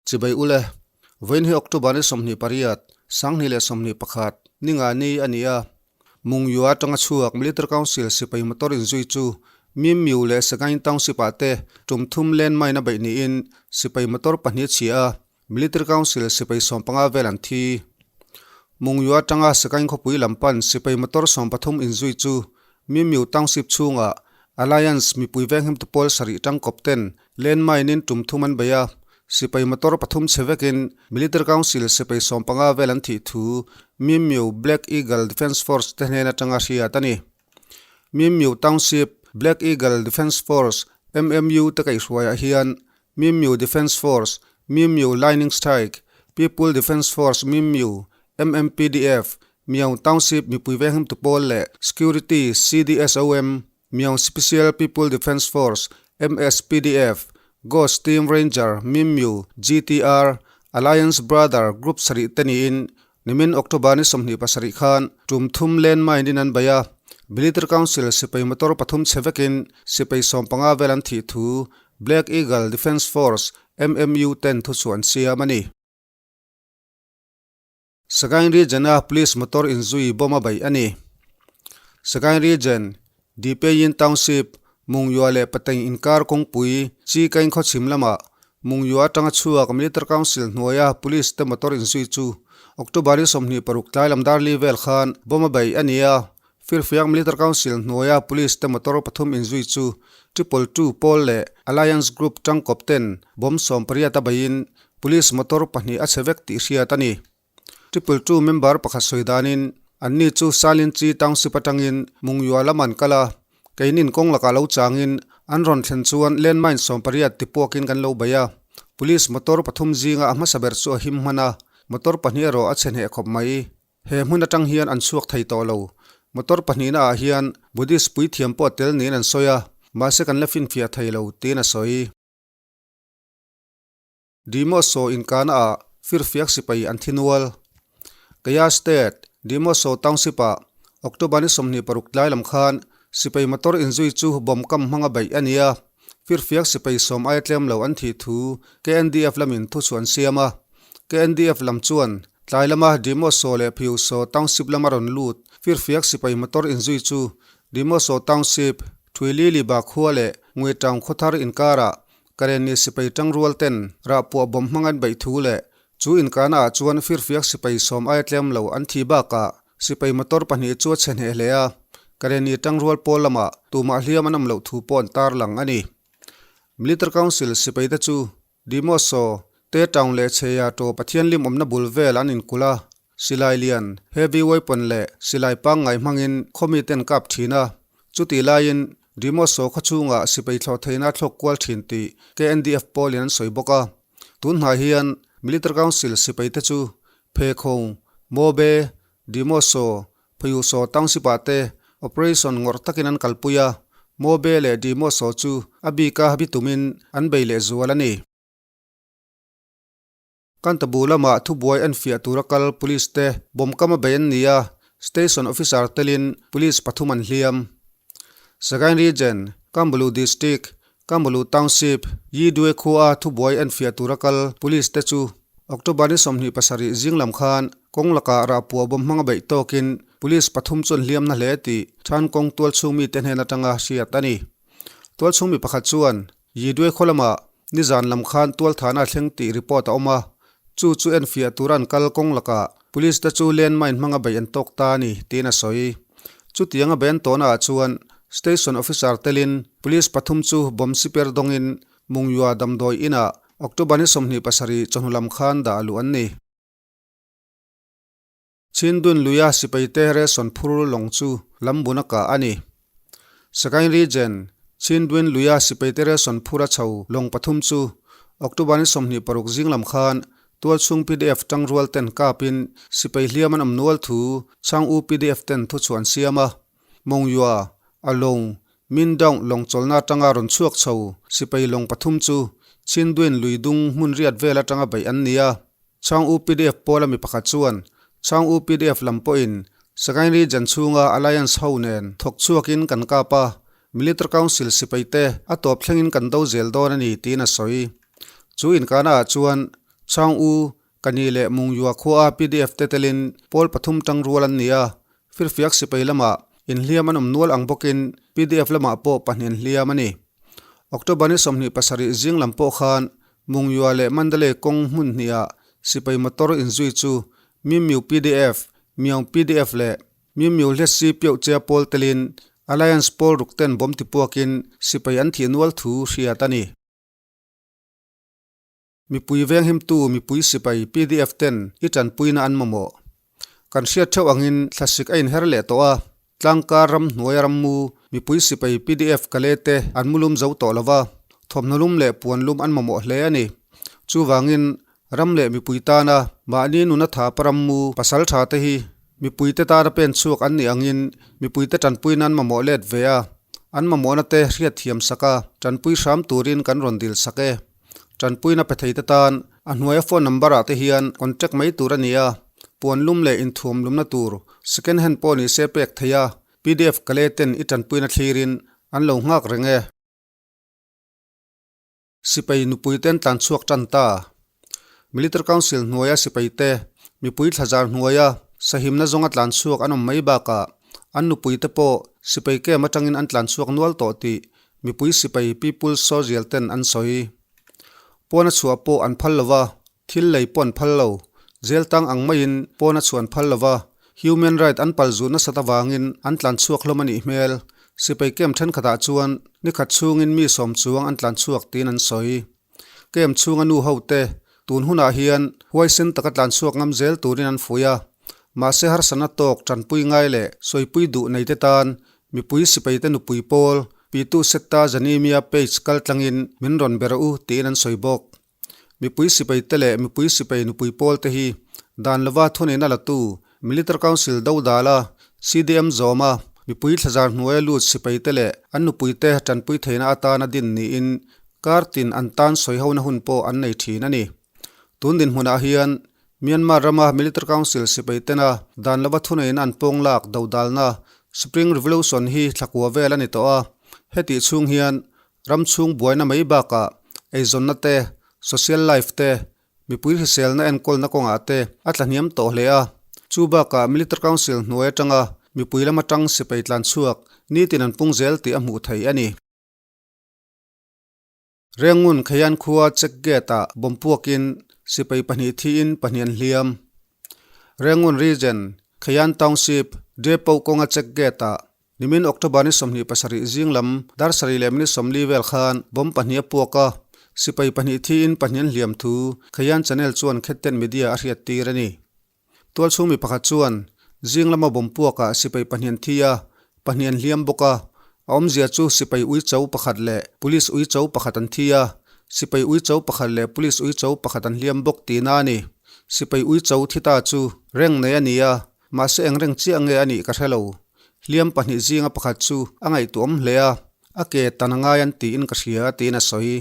Chibai ule, Vawiin hi October ni 28, 2021, ninga ni a ni a. Mungyua atanga chhuak Military Council sipai motor inzui chu Mimmiu leh Sagaing Township ah te tum thum landmine a beih niin sipai motor pahnih a chhia a, Military Council sipai 15 vel an thi. Mungyua atanga Sagaing khawpui lam pan sipai motor 13 inzui chu Mimmiu Township chhungah Alliance mipui venghimtu pawl sarih tangkawp ten Landmine in tum thum an bei a, sipai motor pathum chhe vekin Military Council sipai 15 vel an thih thu Mimmiu Black Eagle Defence Force te hnen atanga hriat a ni. Mimmiu Township Black Eagle Defence Force, MMU, te kaihhruaiah hian Mimmiu Defence Force, Mimmiu Lightning Strike, People Defence Force Mimmiu, MMPDF, Miao Township mipui venghimtu pawl leh Security CDSOM, Miao Special People Defence Force, MSPDF, Ghost Team Ranger, Mimmiu, GTR, Alliance Brother Group sarih te niin nimin October ni 27 khan tum thum landmine in an bei a. Military Council sipai motor pathum chhe vekin sipai 15 vel an thih thu Black Eagle Defence Force, MMU, ten thuchhuah an siam a ni. Sagaing Region-a Police motor inzui bomb a beih a ni. Sagaing Region, Dipeyin Township, Mungyua leh Pateng inkar kawngpui chi kain khawchhim lamah Mungyua atanga chhuak Military Council hnuaia Police te motor inzui chu October ni 26 tlai lam dar li vel khan bomb a beih a ni a. Firfiak Military Council hnuaia Police te motor pathum inzui chu Triple Two pawl leh Alliance Group tangkawp ten bomb 18 a beihin Police motor pahnih a chhe vek tih hriat a ni. Triple Two member pakhat sawi danin anni chu Salinchi Township atangin Mungyua lam an kal a, keinin kawng lakah lo changin an rawn thlen chuan landmine 18 tipuakin kan lo bei a. Police motor pathum zinga a hmasa ber chu a him hman a, motor pahnih erawh a chhe hneh khawp mai. He hmun atang hian an chhuak thei tawh lo. Motor pahnihna ah hian Buddhist puithiam pawh tel niin an sawi a, mahse kan la finfiah thei lo, tiin a sawi. Dimoso inkana ah firfiak sipai an thi nual. Kaya State, Dimoso Township ah October ni 26 tlai lam khan sipai motor inzui chu bomb kam hmanga beih a ni a, firfiak sipai 10 aia tlem lo an thih thu KNDF lamin thuchhuah an siam a. KNDF lam chuan tlai lama Dimoso leh Phiuso Township lama rawn lut firfiak sipai motor inzui chu Dimoso Township, Thuililiba khua leh Ngui Town khawthar inkarah Karenni sipai tangrual ten rahpuah bomb hmang an beih thu leh chu inkana ah chuan firfiak sipai 10 aia tlem lo an thi bakah sipai motor pahnih chu a chhe hneh hle a, Karenni tangrual pawl lamah tumah hliam an awm loh thu pawh an tarlang a ni. Military Council sipai te chu Dimoso, Te Town leh Chheia to Pathian lim awmna bul vel an inkulh a, silai lian, heavy weapon leh silai pangngai hmangin khawmi ten kap thin a. Chutih laiin Dimoso khaw chhungah sipai thlawh theihna a thlawk kual thin tih KNDF pawlin an sawi bawk a. Tun hnai hian Military Council sipai te chu Phekhong, Mobe, Dimoso, Phayuso Township ah te operation ngawrh takin an kalpui a, Mobe leh Dimoso chu a bika bitumin an bei leh zual a ni. Kantabu lamah thubuai en fiah tura kal police te bomb kam a bei an ni a, station officer telin police pathum an hliam. Sagaing Region, Kambalu District, Kambalu Township, Yidue khua thubuai en fiah tura kal police te chu October ni 27 zing lam khan kawng lakah rahpuah bomb hmanga beih tawkin police pathum chu an hliam na hle tih Than kawng tualchhung mite hnen atanga hriat a ni. Tualchhung mi pakhat chuan Yidue khaw lamah nizan lam khan tualthana a thleng tih report a awm a, chu chu enfiah tura an kal kawng lakah police te chu landmine hmanga beih an tawk ta a ni tiin a sawi. Chutiang a beih an tawhna ah chuan station officer telin police pathum chu bomb siper dawngin Mungyua damdawi inah October ni 27 chawhnu lam khan dah luh an ni. Chindun luia sipai te ration phur lawng chu lambun a kah a ni. Sagaing Region, Chindun luia sipai te ration phur a chho lawng pathum chu October ni 26 zing lam khan tualchhung PDF tangrual ten kapin sipai hliam an awm nual thu Chang U PDF ten thuchhuah an siam a. Mongyua, Along, Mindaung lawng chawlhna atanga rawn chhuak chho sipai lawng pathum chu Chindun lui dung hmun riat vel atanga beih an ni a. Chang U PDF pawla mi pakhat chuan Chang U PDF lam pawhin Sagaing Region chhunga Alliance ho nen thawk chhuakin kan kap a, Military Council sipai te a tawp thlengin kan do zel dawn a ni tiin a sawi. Chu inkana ah chuan Chang U, Kani leh Mungyua khua a pdf te telin pawl pathum tang rual an ni a, firfiak sipai lamah inhliam an awm nual ang bawkin pdf lamah pawh pahnih an hliam a ni. October ni 27 zing lam pawh khan Mungyua leh Mandalay kawng hmun hnihah sipai motor inzui chu Mimyu pdf, Myaung pdf leh Mimyu Hlesi Piauh Chia pawl telin Alliance pawl ruk ten bawm tipuakin sipai an thih nual thu hriat a ni. Mipui venghimtu mipui sipai pdf ten i tanpuina an mamawh. Kan hriat theuh angin thlasik a inher leh tawh a, tlangkar ram hnuaia rammu mipui sipai pdf kale te an mulum zo tawh lo va, thawmhnaw lum leh puan lum an mamawh hle a ni. Chuvangin ram leh mipui tana mahni nuna thapa rammu pasal tha te hi mipui te tana pen chhuak an nih angin mipui te tanpuina an mamawh let ve a, an mamawhna te hriat thiam sak a, tanpui hram turin kan rawn dil sak e. Tanpuina pe thei te tan a hnuaia phone number ah te hian contact mai tur a ni a, puan lum leh inthuam lumna tur second hand pawh ni se pek thei a, pdf kale ten i tanpuina thlirin an lo nghak reng e. Sipai nupui ten tlan chhuak tan ta. Military Council hnuaia sipai te mipui thlazar hnuaia sahimna zawnga tlan chhuak an awm mai bakah an nupui te pawh sipai camp atangin an tlan chhuak nual tawh tih Mipui sipai People's Soldier ten an sawi. Pawn a chhuah pawh an phal lova, thil lei pawh an phal lo. Jail tang ang maiin pawn a chhuah an phal lova, human right an pal zuh nasat avangin an tlan chhuak hlawm a nih hmel. Sipai camp thenkhatah chuan nikhat chhungin mi sawm chuang an tlan chhuak tiin an sawi. Camp chhunga nu ho te tun hunah hian huaisen taka tlan chhuak ngam zel turin an fuih a. Mahse harsatna tawk tanpui ngai leh sawipui duh nei te tan Mipui sipaite nupui pawl Pitu Setta Zanimia page kal tlangin min rawn ber u tiin an sawi bawk. Mipui sipaite leh mipui sipai nupui pawl te hi dan lova thuneihna latu Military Council dodala CDM zawma mipui thlazar hnuaia lut sipaite leh an nupuite tanpui theihna atana din niin kar tin an tan sawihona hun pawh an nei thin a ni. Tun dinhmunah hian Myanmar rama Military Council sipai tena dan lova thuneihna an pawng lak dodalna Spring Revolution hi thlakua vel a ni tawh a, hetih chhung hian ram chhung buaina mai bakah eizawnna te, social life te, mipui hriselna enkawlna kawngah te a tlahniam tawh hle a. Chu bakah Military Council hnuai atanga mipui lama tang sipai tlan chhuak nitin an pung zel tih a hmuh theih a ni. Rengun Khayan khua check gate ah bomb puakin sipai pahnih thiin pahnih an hliam. Rengun Region, Khayan Township, Depot kawnga check gate ah nimin October ni 27 zing lam dar sarih leh minute 40 vel khan bomb pahnih a puak a, sipai pahnih thiin pahnih an hliam thu Khayan Channel chuan Khetten Media a hriat tir a ni. Tualchhung mi pakhat chuan zing lama bawm puakah sipai pahnih an thi a, pahnih an hliam bawk a. A awmzia chu sipai uicho pakhat leh police uicho pakhat an thi a, sipai uicho pakhat leh police uicho pakhat an hliam bawk tihna a ni. Sipai uicho thi ta chu reng nei a ni a, mahse eng reng chiah nge a nih ka hre lo. Hliam pahnih zinga pakhat chu a ngaihtuahawm hle a, a ke tan a ngai an tiin ka hria tiin a sawi.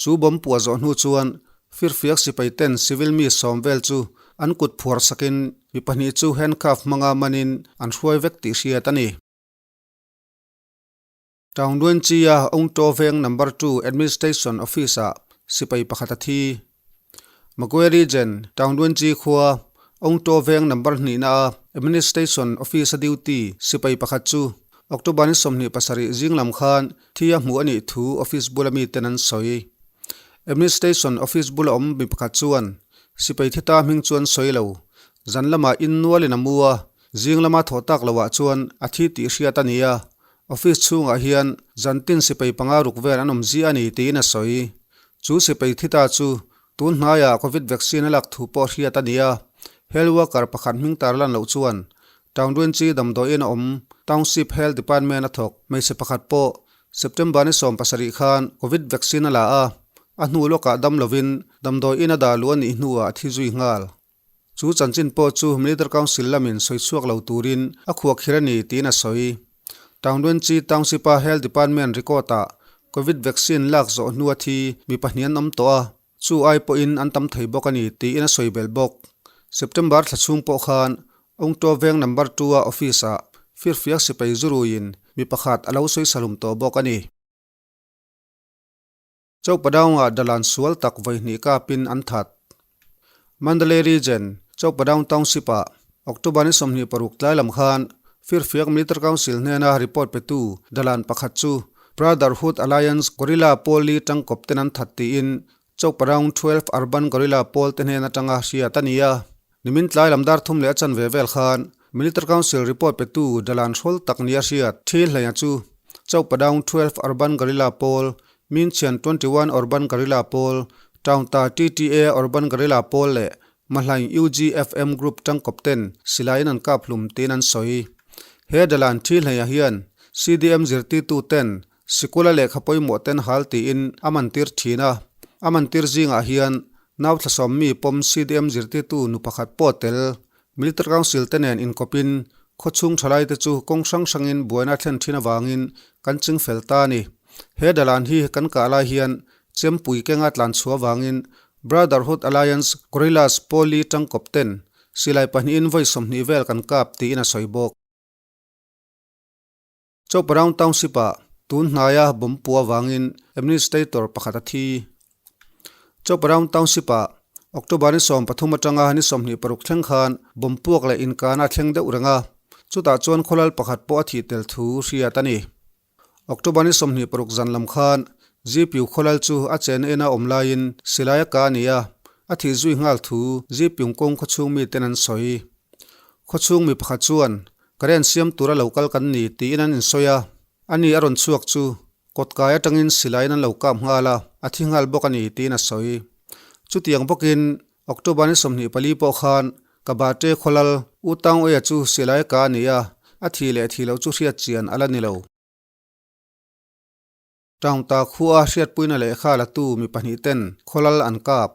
Chu bomb puah zawh hnu chuan firfiak sipai ten civil mi sawm vel chu an kut phuar sakin mi pahnih chu handcuff hmanga manin an hruai vek tih hriat a ni. Taungduanchi-a Ongto Veng Number Two Administration Office-ah sipai pakhat a thi. Magwe Region, Taungduanchi khua Ongto Veng Number hnihna-a Administration Office-a duty sipai pakhat chu October ni 27 zing lam khan Thi a hmuh a nih thu office bula miten an sawi. Administration office bula awm mi pakhat chuan sipai thi ta hming chuan sawi lo. Zan lamah in nualin a mu a, zing lama thawh tak loah chuan a thi tih hriat a ni a, office chhungah hian zan tin sipai panga ruk vel an awm ziah a ni tiin a sawi. Chu sipai thi ta chu tun hnaiah covid vaccine a lak thu pawh hriat a ni a, health worker pakhat hming tarlan loh chuan Taungduanchi damdawiin a awm Township Health Department a thawk hmeichhe pakhat pawh September ni 70 khan Covid vaccine a la a, a hnu lawkah dam lovin damdawiin a dah luh a nih hnuah a thi zui nghal. Chu chanchin pawh chu Military Council lamin sawi chhuak lo turin a khuakhir a ni tiin a sawi. Taungduanchi Township-a Health Department record-ah Covid vaccine lak zawh hnua thi mi pahnih an awm tawh a, Chu ai pawhin an tam thei bawk a ni tiin a sawi belh bawk. September thla chhung pawh khan Ongto Veng Number Two a office-ah firfiak sipai zuruiin mi pakhat a lo sawi salum tawh bawk a ni. Chauhpadawnga dalan sual tak vawi hnih kapin an that. Mandalay Region, Chowpadaung Township-ah October ni 26 tlai lam khan Firfiak Military Council hnena report petu dalan pakhat chu Brotherhood Alliance Guerrilla pawl li tangkawp ten an that tiin Chowpadaung 12 Urban Guerrilla pawl te hnen atanga hriat a ni a. Nimin tlai lam dar thum leh a chanve vel khan Military Council report petu dalan hrawl tak nia hriat thil hleia chu Chowpadaung 12 Urban Guerrilla pawl, Minchian 21 Urban Guerrilla pawl, Townta TTA Urban Guerrilla pawl leh Mahlaing UGFM Group tangkawp ten silaiin an kap hlum tiin an sawi. He dalan thil hleia hian CDM zirtirtu ten Sikula lehkha pawimawh ten hal tiin a mantir thin a, a mantir zingah hian nau thlasawm mi pawm CDM zirtirtu nu pakhat pawh tel Military Council te nen inkawpin khawchhung thalaite chu kawng hrang hrangin buaina thlen thin avangin kan ching fel ta a ni. He dalan hi kan kah lai hian chempui kenga tlan chhuah avangin Brotherhood Alliance Guerrillas Pawli tangkawp ten silai pahnihin vawi 20 vel kan kap tiin a sawi bawk. Chowparaung Township-ah tun hnaia bomb pu avangin administrator pakhat a thi. Chowparaung Township-ah October ni 13 atanga ni 26 thleng khan bomb puak leh inkana a thleng deuh reng a, chutah chuan khawlal pakhat pawh a thih tel thu hriat a ni. October ni 26 zan lam khan GPU khawlal chu a chen ena awm laiin silai a ka a ni a, a thih zui nghal thu GPU kawng khawchhung miten an sawi. Khawchhung mi pakhat chuan Current siam tura lo kal kan ni tiin an insawi a, ani a rawn chhuak chu kawtkai atangin silaiin an lo kap nghal a, a thi nghal bawk a ni tiin a sawi. Chutiang bawkin October ni 24 pawh khan Kabate khawlal U Taung Eia chu silai ka a ni a, a thi leh thi loh chu hriat chian a la ni lo. Taungta khua hriatpuina lehkha latu mi pahnih ten khawlal an kap.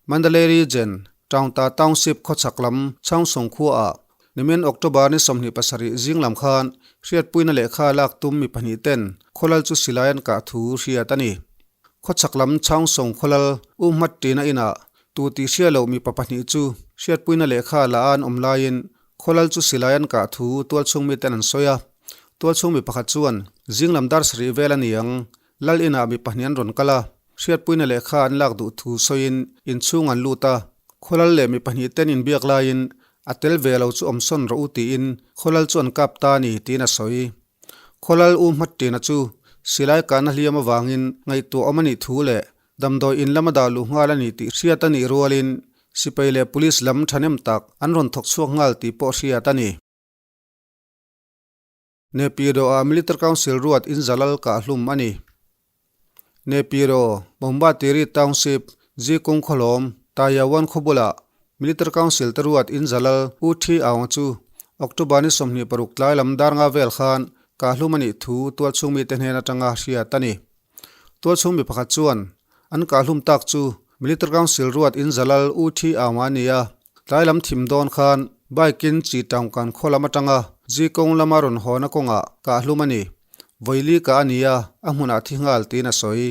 Mandalay Region, Taungta Township khawchhak lam Chaungsawng khuaah nimin October ni 27 zing lam khan hriatpuina lehkha lak tum mi pahnih ten khawlal chu silai an kah thu hriat a ni. Khawchhak lam Chaungsawng khawlal U Hmat Ṭina inah tu tih hria loh mipa pahnih chu hriatpuina lehkha la an awm laiin Khawlal chu silai an kah thu tualchhung miten an sawi a. Tualchhung mi pakhat chuan, Zinglam dar sarih vel a ni ang, Lal inah mi pahnih an rawn kal a, hriatpuina lehkha an lak duh thu sawiin inchhung an lut a. Khawlal leh mi pahnih ten inbiak laiin a tel ve lo chu awmsawn rawh u tiin khawlal chu an kap ta a ni tiin a sawi. Khawlal U Hmatṭina chu silai kahna hliam avangin ngaihtuah awm a nih thu leh Damdawi in lama dah luh nghal a ni tih hriat a nih rualin sipai leh police lam thahnem tak an rawn thawk chhuak nghal tih pawh hriat a ni. Nepiro-ah Military Council ruat in zalal kah hlum a ni. Nepiro, Bombatiri Township, Zikung khawhlawm, Tayawan khaw bulah Military Council te ruat in zalal U Thi Aung chu October ni 26 tlai lam dar nga vel khan kah hlum a nih thu tualchhung mite hnen atanga hriat a ni. Tualchhung mi pakhat chuan an kahhlum tak chu Military Council ruat in Zalal U Thi Aung a ni a, tlai lam thim dawn khan bike in Chi Taung kan khaw lam atanga Ji kawng lama rawn hawna kawngah kahhlum a ni. Vawili kah a ni a, a hmunah thi nghal tiin a sawi.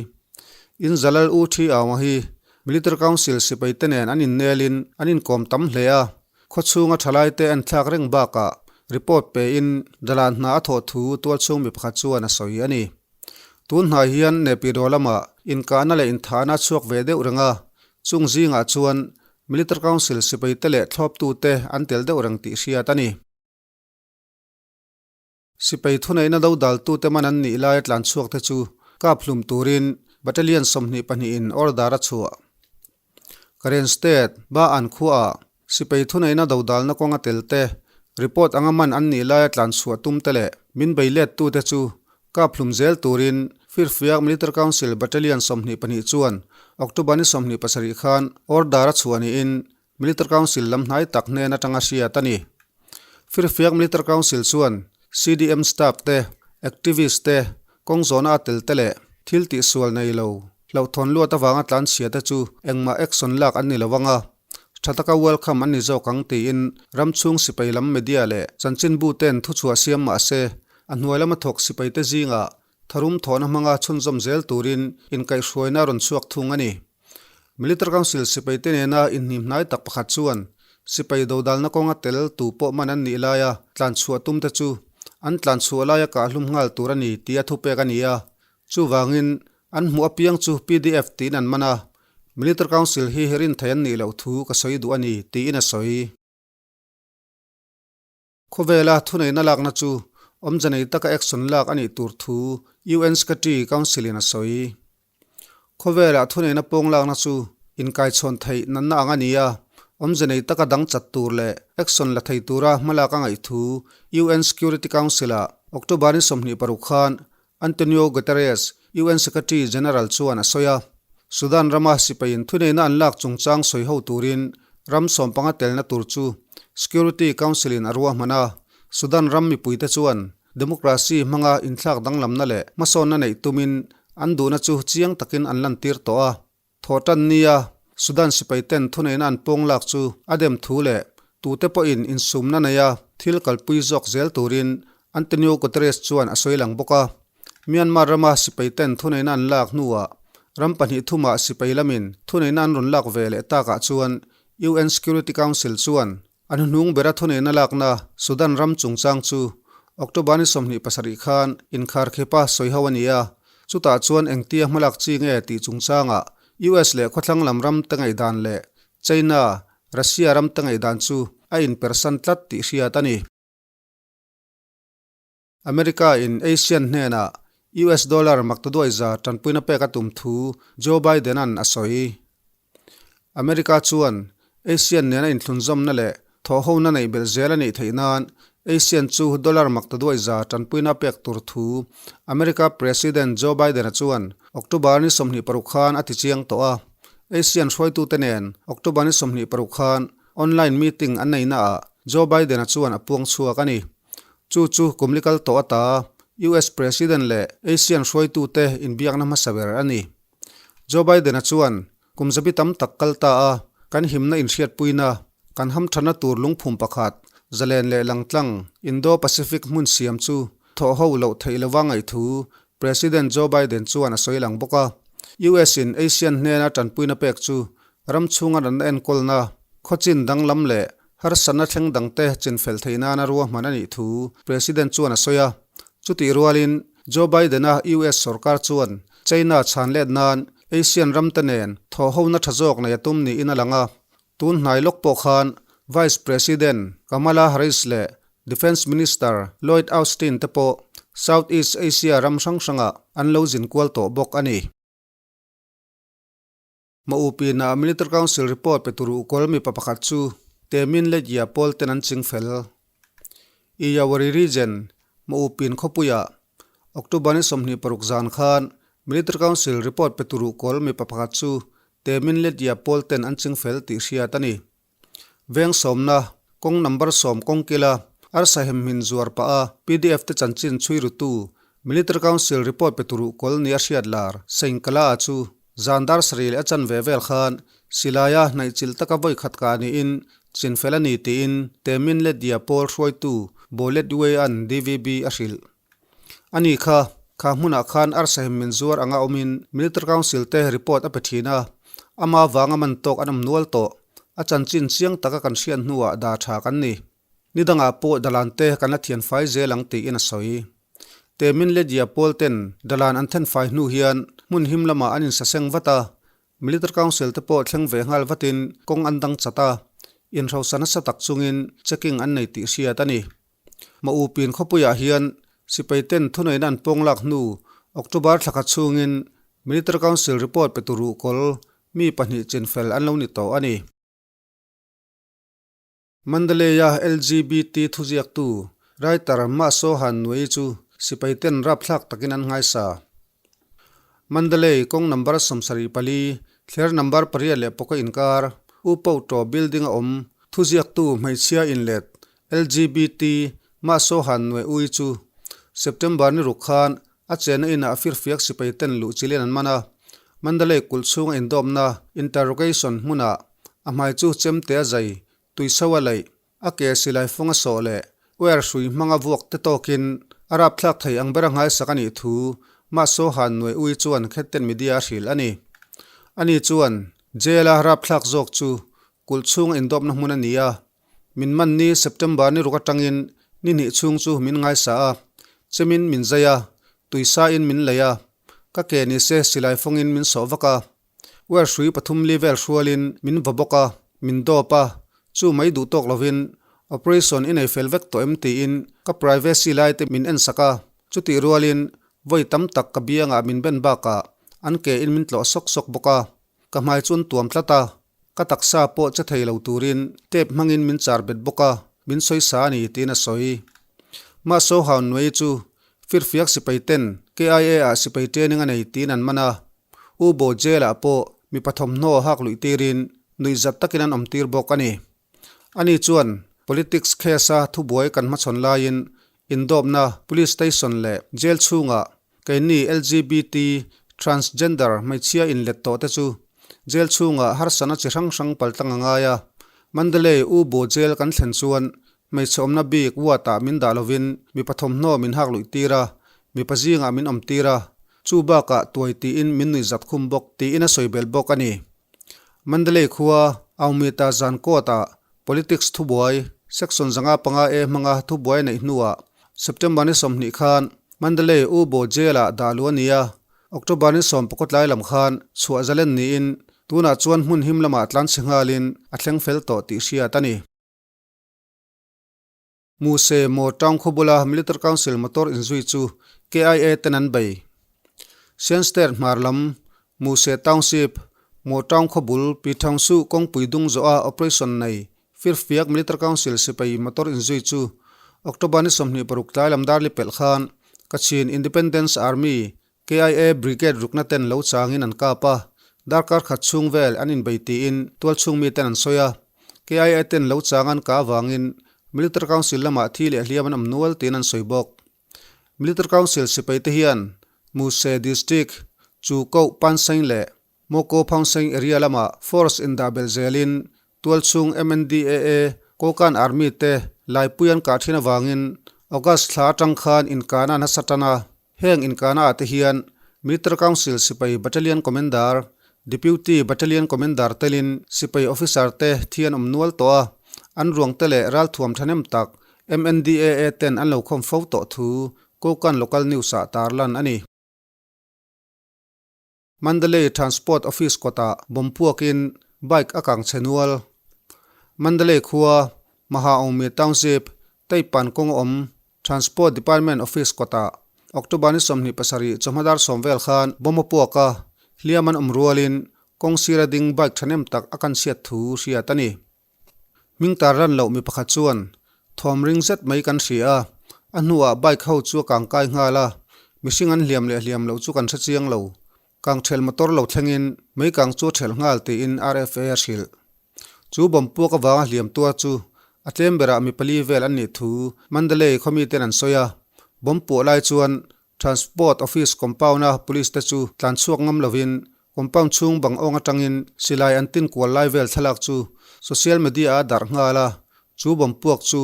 In Zalal U Thi Aung hi Military Council sipai te nen an innelin an inkawm tam hle a, khawchhunga thalai te an thlak reng bakah report pein dalan hna a thawh thu tualchhung mi pakhat chuan a sawi a ni. Tun hnai hian Nepiro lamah inkahna leh inthahna a chhuak ve deuh reng a, chung zingah chuan Military Council sipaite leh thlawptute an tel deuh reng tih hriat a ni. Sipai thuneihna dodaltute man an nih laia tlan chhuakte chu kap hlum turin Battalion 22 in order a chhuah. Karen State, Ba-an khuaah Sipai thuneihna dodalna kawnga telte, report anga man an nih laia tlan chhuah tumte leh min bei lettute chu kap hlum zel turin Firfiak Military Council Battalion 22 chuan October ni 27 khan order a chhuah niin Military Council lam hnai tak hnen atanga hriat a ni. Firfiak Military Council chuan CDM staff te, activist te, kawng zawhna a tel te leh thil tihsual nei lo hlauhthawn luat avanga tlanchhia te chu engmah action lak an ni lo anga, Tha taka welcome an ni zawk ang tiin ram chhung sipai lam media leh chanchinbu ten thuchhuah siam mah se, a hnuai lama thawk sipaite zingah tharum thawhna hmanga chhunzawm zel turin inkaihhruaina a rawn chhuak thung a ni. Military Council sipaite nena inhnim hnai tak pakhat chuan sipai dodalna kawnga tel tu pawh man an nih laia tlanchhuah tumte chu an tlanchhuah laia kahhlum nghal tur a ni tia thupek a ni a, chuvangin an hmuh apiang chu pdf tiin an man a. Military Council hi rin thei an nih loh thu ka sawi duh a ni, tiin a sawi. Khawvela thuneihna lakna chu awmze nei taka action lak a nih tur thu UN Secretary Council-in a sawi. Khawvela thuneihna pawng lakna chu inkaichhawn theih natna ang a ni a, awmze nei taka dang chat tur leh action la thei tura hmalak a ngaih thu UN Security Council-ah October ni 26 khan Antonio Guterres, UN Secretary General chuan a sawi a. Sudan rama sipaiin thuneihna an lak chungchang sawi ho turin ram sawmpanga telna tur chu Security Council-in a ruahman a. Sudan ram mipuite chuan democracy hmanga inthlak danglamna leh hmasawnna neih tumin an duhna chu chiang takin an lantir tawh a. Thawhtan nia Sudan sipaiten thuneihna an pawng lak chu a dem thu leh tute pawhin insumna neia thil kalpui zawk zel turin Antonio Guterres chuan a sawi lang bawk a. Myanmar rama sipaiten thuneihna an lak hnuah ram pahnih thumah sipai lamin thuneihna an rawn lak ve leh takah chuan UN Security Council chuan A hnuhnung bera thuneihna lakna Sudan ram chungchang chu October ni 27 khan inkharkhepa sawi ho a ni a, chutah chuan engtia hmalak chi nge tih chungchangah US leh khawthlang lam ram te ngaihdan leh China, Russia ram te ngaihdan chu a inpersan tlat tih hriat a ni. America in Asian hnenah US dollar maktaduai za tanpuina pek a tum thu Joe Biden-a'n a sawi. America chuan Asian nena inthlunzawmna leh thawhhona neih belh zel a nih theih nan Asian chu dollar maktaduai za tanpuina pek tur thu America President Joe Biden-a chuan October ni 26 khan a ti chiang tawh a. Asian hruaitute nen October ni 26 khan online meeting an neihnaah Joe Biden-a chuan a puang chhuak a ni. Chu chu kum li kal tawh ata US President leh Asian hruaitute inbiakna hmasa ber a ni. Joe Biden-a chuan kum zabi tam tak kal ta a, kan himna inhriatpuina, kan hamthanna tur lungphum pakhat, zalen leh langtlang, Indo-Pacific hmun siam chu thawh ho loh theih lova ngaihthu President Joe Biden chuan a sawi lang bawk a. US-in Asian hnena tanpuina pek chu ram chhunga natna enkawlna, khawchin danglam leh harsatna thleng dangte chinfel theih nana ruahman a nih thu President chuan a sawi a. Chutih rualin Joe Biden-a US sorkar chuan China chhan let nan Asian ramte nen thawhhona tha zawk nei a tum niin a lang a. Tun hnai lawk pawh khan Vice President Kamala Harris leh Defence Minister Lloyd Austin te pawh Southeast Asia ram hrang hrangah an lo zin kual tawh bawk a ni. Mauhpinah Military Council report pe tur ukawl mipa pakhat chu Temin Legia pawl ten an ching fel. Iyawari Region, Mauhpin khawpuiah October ni 26 zan khan Military Council report pe tur ukawl mipa pakhat chu Temin Legia pawl ten an ching fel tih hriat a ni. Veng sawmna, kawng number sawm kawng kila arsa hemhmin zuar pah a pdf te chanchin chhui rutu Military Council report pe turu kawl nia hriat lar Sengkala a chu zan dar sarih leh a chanve vel khan silaia hnaihchilh taka vawi khat kah niin chinfel a ni tiin Temin Ledia pawl hruaitu Bolet Way-a'n DVB a hrilh. Ani kha, kha hmunah khan arsa hem min zuar anga awmin Military Council te report a pe thin a, ama vanga man tawk an awm nual tawh. A chanchin chiang taka kan hriat hnuah dah tha kan ni. Ni dangah pawh dalan te kan la thian fai zel ang tiin a sawi. Temin Ledia pawl ten dalan an then fai hnu hian hmun him lamah an insaseng vat a, Military Council te pawh thleng ve nghal vatin kawng an dang chat a, inhrosa nasa tak chungin checking an nei tih hriat a ni. Mauhpin khawpuiah hian sipai ten thuneihna an pawng lak hnu October thla khat chhungin Military Council report pe tu ruhkawl mi pahnih chinfel an lo ni tawh a ni. Mandalay-a LGBT thuziaktu writer Ma Sohan Nuai chu sipai ten rapthlak takin an nghaisa. Mandalay kawng number 74, thler number 8 le pawka inkar U Pauhtaw building a awm thuziaktu hmeichhia inlet LGBT Ma Sohan Nuai Ui chu September ni ruk khan a chenna inah a firfiak sipai ten luh chilin an man a. Mandalay kulh chhunga indawpna interrogation hmunah a hmai chu chemte a zai, tuiso a laih, a ke silai fawng a sawh leh wire hrui hmanga vuak te tawkin a rapthlak thei ang bera nghaisak a nih thu Ma Sohan Nuai Ui chuan Khetten Media a hrilh a ni. Ani chuan jail-a rapthlak zawk chu kulh chhunga indawpna hmun a ni a, Min man ni September ni ruk atangin ni hnih chhung chu min ngaisa a, chemin min zai a, tuisa in min lei a, ka ke ni se silai fawngin min sawh vak a. Wire hrui pathum li vel hrualin min va bawk a, min dawp a, chu mai duh tawk lovin operation i nei fel vek tawh em tiin ka privacy lai te min en sak a, chutih rualin vawi tam tak ka biangah min ben bakah an ke in min tlawh sawk sawk bawk a, ka hmai chu an tuam tlat a, ka taksa pawh che thei lo turin tape hmangin min char bet bawk a, min sawi sa a ni tiin a sawi. Mah Sohaun Nuei chu firfiak sipai ten KIA ah sipai training a nei tiin an man a, U Bo Jail ah pawh mipa thawmhnaw hak luih tirin nuihzat takin an awm tir bawk a ni. Ani chuan politics case a thubuai kan hmachhawn laiin indawpna police station leh jail chhungah keini LGBT transgender hmeichhia inlet tawh te chu jail chhungah harsatna chi hrang hrang paltlang a ngai a. Mandalay U Bo Jail kan thlen chuan hmeichhe awmna bik ward ah min dah lovin mipa thawmhnaw min hak luih tir a, mipa zingah min awm tir a, chu bakah tuai tiin min nuihzat khum bawk tiin a sawi belh bawk a ni. Mandalay khua Aumita zan court ah Politics thubuai Section 505 A hmanga thubuai neih hnuah September ni 20 khan Mandalay U Bo Jail ah dah luh a ni a, October ni 10 tlai lam khan chhuah zalen niin tunah chuan hmun him lamah tlanchhe nghalin a thleng fel tawh tih hriat a ni. Muse Maw Town khaw bula Military Council motor inzui chu KIA ten an bei. Shan State hmar lam Muse Township, Maw Town khaw bul Pyithaungsu kawngpui dung zawha operation nei Firfiak Military Council sipai motor inzui chu October ni 26 tlai lam dar li pelh khan Kachin Independence Army, KIA, Brigade rukna ten lo changin an kap a, darkar khat chhung vel an inbei tiin tualchhung miten an sawi a. KIA ten lo chang an kah avangin Military Council lamah thi leh hliam an awm nual tiin an sawi bawk. Military Council sipai te hian Muse District, Chukoh, Panseng leh Moko Phangseng area lamah force indah belh zelin tualchhung MNDAA, Kokan Army te laipui an kah thin avangin August thla atang khan inkahna an hasa tan a. Heng inkahna ah te hian Military Council sipai Battalion Commander, Deputy Battalion Commander telin sipai officer te thi an awm nual tawh a, an ruang te leh ralthuam thahnem tak MNDAA ten an lo khawm fo tawh thu Kokan Local News ah tarlan a ni. Mandalay Transport Office kawtah bomb puakin bike a kang chhe nual. Mandalay khua Mahaungmi Township, Taipan kawng awm Transport Department Office kawtah October ni 27 chawhma dar sawm vel khan bomb a puak a, hliam an awm rualin kawng sira ding bike thahnem tak a kan chhiat thu hriat a ni. Hming tar ran loh mi pakhat chuan thawm ring zet mai kan hria a, a hnuah bike ho chu a kang kai nghal a, mihring an hliam leh hliam loh chu kan hre chiang lo. Kang thelh motor lo thlengin mei kang chu a thelh nghal tiin RFA a hrilh. Chu bomb puak avanga hliam tuar chu a tlem berah mi pali vel an nih thu Mandalay khawmi ten an sawi a, bomb puah lai chuan Transport Office compound-a police te chu tlan chhuak ngam lovin compound chhung bang awng atangin silai an tin kual lai vel thlalak chu social media-a darh nghal a, chu bomb puak chu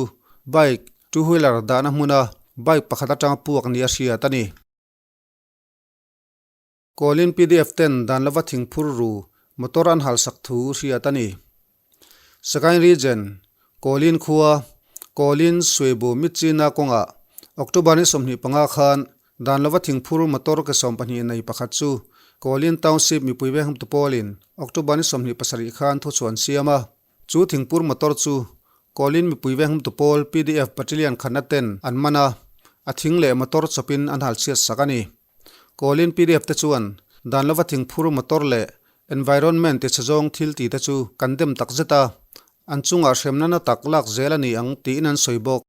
bike, two wheeler dahna hmuna bike pakhat atanga puak nia hriat a ni. Kawlin pdf ten dan lova thing phur ru motor an halsak thu hriat a ni. Sagaing Region, Kawlin khua, Kawlin Suibu Myitkyina kawngah October ni 25 khan dan lova thing phur motor ke 12 nei pakhat chu Kawlin Township mipui veng pawlin October ni 27 khan thuchhuah an siam a. Chu thingpur motor chu Kawlin mipui veng pawl pdf battalion khatna ten an man a, a thing leh motor chawpin an halchhiat sak a ni. Kawlin pdf te chuan dan lova thingphur motor leh environment ti chhe zawng thil ti te chu kan dem tak zet a, an chungah hremna na tak lak zel a ni ang tiin an sawi bawk.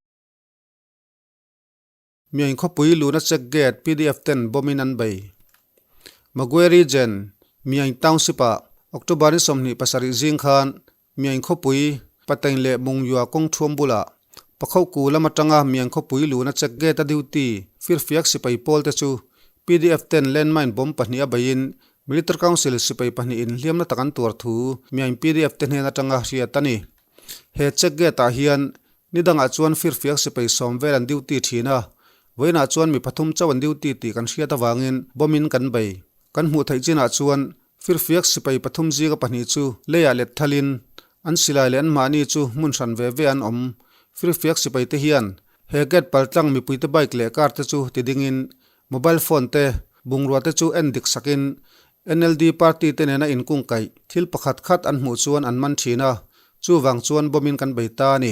Miain khawpui luhna check gate pdf ten bomb in an bei. Magwe Region, Miain Township ah October ni 27 zing khan Miain khawpui, Patain leh Mungyua kawng thuam bulah Pakhohku lam atanga Miain khawpui luhna check gate a duty firfiak sipai pawl te chu pdf ten landmine bomb pahnih a beiin Military Council sipai pahnih in hliamna tak an tuar thu Miain pdf te hnen atanga hriat a ni. He check gate ah hian nidangah chuan firfiak sipai sawm vel an duty thin a, vawiinah chuan mi pathum chauh an duty tih kan hriat avangin bomb in kan bei. Kan hmuh theih chinah chuan Firfiak sipai pathum zinga pahnih chu leiah let thalin an silai leh anmahni chu hmun hran ve ve an awm. Firfiak sipai te hian he gate paltlang mipuite bike leh car te chu ti dingin mobile phone te, bungrua te chu en dik sakin NLD party te nena inkungkaih thil pakhat khat an hmuh chuan an man thin a, chuvang chuan bomb in kan bei ta a ni.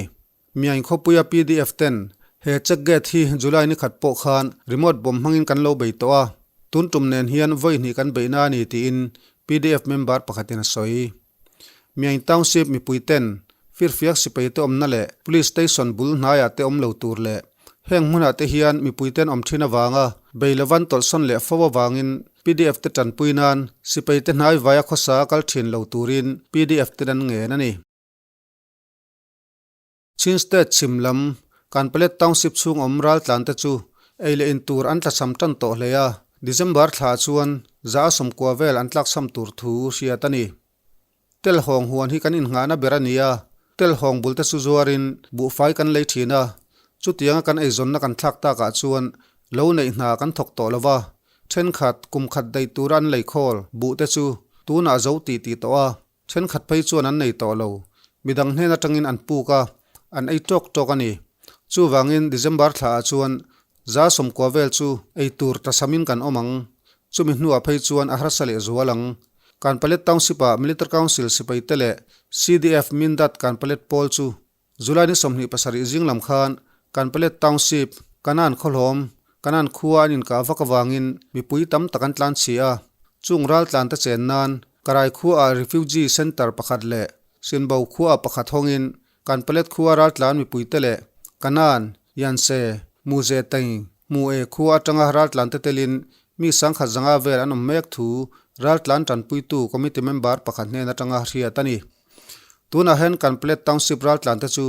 Miain khawpuia pdf ten he check gate hi July ni khat pawh khan remote bomb hmangin kan lo bei tawh a, tun tum nen hian vawi hnih kan beihna a ni tiin pdf member pakhatin a sawi. Miain Township mipui ten firfiak sipai te awmna leh Police Station bul hnaiah te awm lo tur leh heng hmunah te hian mipui ten awm thin avanga bei lovan tawlhsawn leh fo avangin pdf te tanpui nan sipai te hnai vaia khawsa kal thin lo turin pdf ten an ngen a ni. Chin State chhim lam Kanpalet Township chhung awm raltlan te chu ei leh in tur an tlachham tan tawh hle a, December thla chuan za a 90 vel an tlakchham tur thu hriat a ni. Telhawng huan hi kan innghahna ber a ni a, telhawng bul te chu zuarin buhfai kan lei thin a, chutianga kan eizawnna kan thlak takah chuan lo neih hna kan thawk tawh lo va, thenkhat kum khat daih tura an lei khawl buh te chu tunah zo tih tih tawh a, Thenkhat phei chuan an nei tawh lo. Midang hnen atangin an puk a, an ei tawk tawk a ni. Chuvangin December thlaah chuan 90 vel chu ei tur tlasamin kan awm ang. Chumi hnuah phei chuan a harsa leh zual ang. Kanpalet Township-ah Military Council sipai te leh CDF Mindat Kanpalet pawl chu July ni 27 zing lam khan Kanpalet Township, Kanan khawhlawm, Kanan khua an inkah vak avangin mipui tam tak an tlan chhi a. Chung raltlan te chen nan Karai khuaah Refugee Centre pakhat leh Sinbo khuaah pakhat hawngin Kanpalet khua raltlan mipui te leh Kanan, Yanse, Muze Taing, Hmu E khua atanga raltlan te telin mi 1500 vel an awm mek thu raltlan tanpuitu committee member pakhat hnen atanga hriat a ni. Tunah hian Kanplet Township raltlan te chu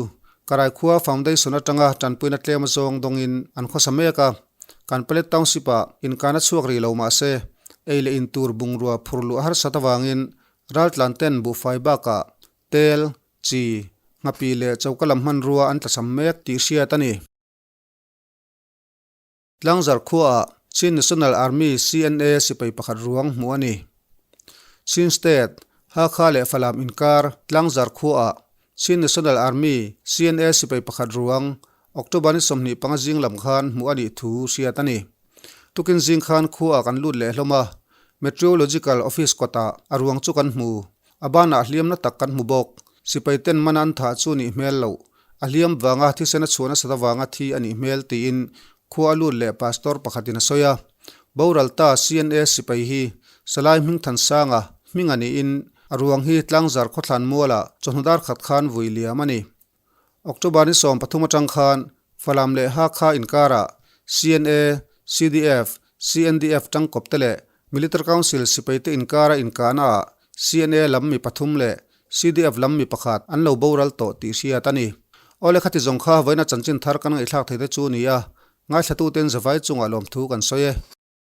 Karai khua Foundation atanga tanpuina tlem zawng dawngin an khawsa mek a. Kanplet Township-ah inkana chhuak rih lo mah se, ei leh in tur bungrua phur luh harsat avangin raltlan ten buhfai bakah tel, chi, nghapi leh choka lam hmanrua an tlachham mek tih hriat a ni. Tlangzar khuaah Chin National Army, CNA, sipai pakhat ruang hmuh a ni. Chin State, Hakha leh Falam inkar Tlangzar khuaah Chin National Army, CNA, sipai pakhat ruang October ni 25 zing lam khan hmuh a nih thu hriat a ni. Tukin zing khan khuaah kan lut leh hlawm a, Meteorological Office kawtah a ruang chu kan hmu. A banah hliamna tak kan hmu bawk. Sipai ten mana an thah chu nih hmel loh. A hliam vanga thisen a chhuah nasat avanga thi a nih hmel tiin khua a lut leh pastor pakhatin a sawi a. Boral ta CNA sipai hi Salai Hmingthansanga hming a niin a ruang hi Tlangzar khawthlan mualah chawhnu dar khat khan vui liam a ni. October ni 13 atang khan Falam leh Hakha inkarah CNA, CDF, CNDF tangkawp te leh Military Council sipaite inkara inkahnaah CNA lam mi pathum leh CDF lam mi pakhat an lo boral tawh tih hriat a ni. Awle khati zawng kha vawiina chanchin thar kan ngaihthlak thei te chu ni a, ngaithlatuten zavai chungah lawmthu kan sawi e.